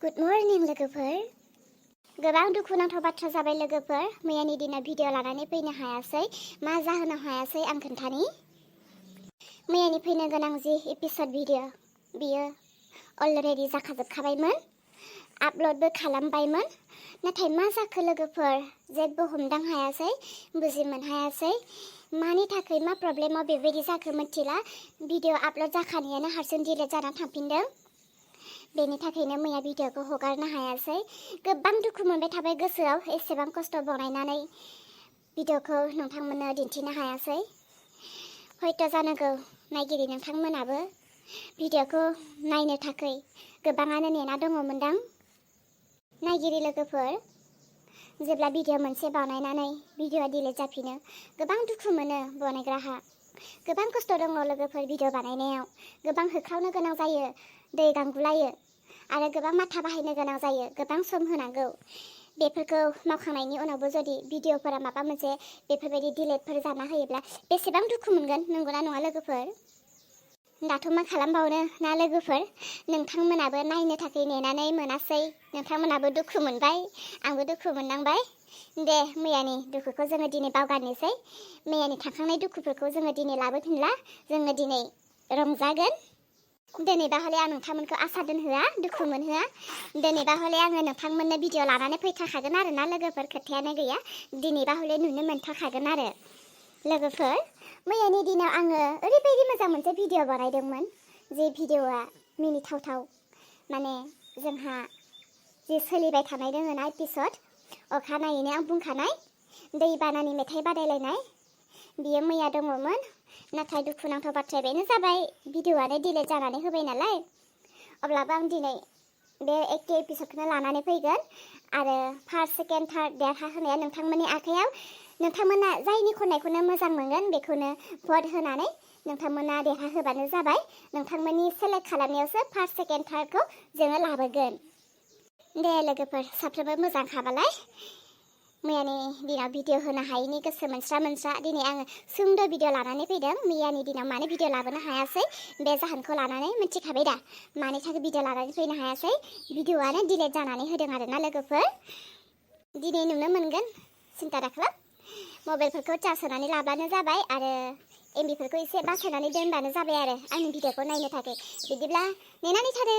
Good morning लोगोफोर। गोबां दुखुनांथाव बाथ्रा जाबाय लोगोफोर। मैयानि दिनाव भिडिअ लानानै फैनो हायासै। मा जाहोनाव हायासै आं खोन्थानि। मैयानि फैनो गोनां जि एपिसड भिडिअ बियो अलरेडि जाखाजोबखाबायमोन, आपल'डबो खालामबायमोन। नाथाय मा जाखो लोगोफोर, जेबो हमदां हायासै, बुजिमोन हायासै। मानि थाखाय मा प्रब्लेमाव बेबायदि जाखो मिथिला। भिडिअ आपल'ड जाखानायानो हारसिं डिलिट जाना थांफिनदों। बेनि थाखायनो मैया भिडिअखौ हगारनो हायासै। गोबां दुखु मोनबाय थाबाय गोसोआव, एसेबां खस्थ' बनायनानै भिडिअखौ नोंथांमोननो दिन्थिनो हायासै। हयथ' जानांगौ नायगिरि नोंथांमोनाबो भिडिअखौ नायनो थाखाय गोबाङानो नेना दङमोनदां। नायगिरि लोगोफोर, जेब्ला भिडिअ मोनसे बानायनानै भिडिअआ डिलिट जाफिनो गोबां दुखु मोनो बनायग्राहा। गोबां खस्थ' दङ लोगोफोर भिडिअ बानायनायाव। गोबां होख्रावनो गोनां जायो, दै गांगुलायो आरो गोबां माथा बाहायनो गोनां जायो, गोबां सम होनांगौ। बेफोरखौ मावखांनायनि उनावबो जुदि भिडिअफोरा माबा मोनसे बेफोरबायदि डिलिटफोर जाना होयोब्ला बेसेबां दुखु मोनगोन, नंगौना नङा लोगोफोर? दाथ' मा खालामबावनो ना लोगोफोर, नोंथांमोनाबो नायनो थाखाय नेनानै मोनासै। नोंथांमोनाबो दुखु मोनबाय, आंबो दुखु मोननांबाय। दे मैयानि दुखुखौ जोङो दिनै बावगारनोसै। मैयानि थांखांनाय दुखुफोरखौ जोङो दिनै लाबोफिनला। जोङो दिनै रंजागोन। दिनैबा हले आं नोंथांमोनखौ आसा दोनहोआ, दुखु मोनहोआ। दिनैबा हले आङो नोंथांमोननो भिडिअ लानानै फैथारखागोन आरो ना लोगोफोर, खोथायानो गैया। दिनैबा हले नुनो मोनथारखागोन आरो लोगोफोर। मैयानि दिनाव आङो ओरैबायदि मोजां मोनसे भिडिअ बानायदोंमोन, जे भिडिअआ मिनिथावथाव। माने जोंहा जे सोलिबाय थानाय दङ ना एपिसड, अखानायैनो आं बुंखानाय दैबानानि मेथाइ बादायलायनाय, बियो मैया दङमोन। नाथाय दुखुनांथाव बाथ्राया बेनो जाबाय, भिडिअआनो डिलिट जानानै होबाय नालाय। अब्लाबो आं दिनै बे एखे एपिसडखौनो लानानै फैगोन आरो फार्स्ट, सेकेन्ड, थार्ड देरहाहोनाया नोंथांमोननि आखायाव। नोंथांमोना जायनि खननायखौनो मोजां मोनगोन बेखौनो भट होनानै नोंथांमोना देरहाहोबानो जाबाय। नोंथांमोननि सेलेक्ट खालामनायावसो फार्स्ट, सेकेन्ड, थार्डखौ जोङो लाबोगोन। दे लोगोफोर, साफ्रोमबो मोजां खाबालाय। मैयानि दिनाव भिडिअ होनो हायैनि गोसो मोनस्रा दिनै आङो सुंद' भिडिअ लानानै फैदों। मैयानि दिनाव मानो भिडिअ लाबोनो हायासै, बे जाहोनखौ लानानै मिथिखाबाय दा, मानि थाखाय भिडिअ लानानै फैनो हायासै। भिडिअआनो डिलिट जानानै होदों आरोना लोगोफोर। दिनै नुनो मोनगोन, सिन्था दाखालाम। मबाइलफोरखौ चार्ज होनानै लाब्लानो जाबाय आरो एमबिफोरखौ एसे बासायनानै दोनबानो जाबाय आरो आंनि भिडिअखौ नायनो थाखाय। बिदिब्ला नेनानै थादो।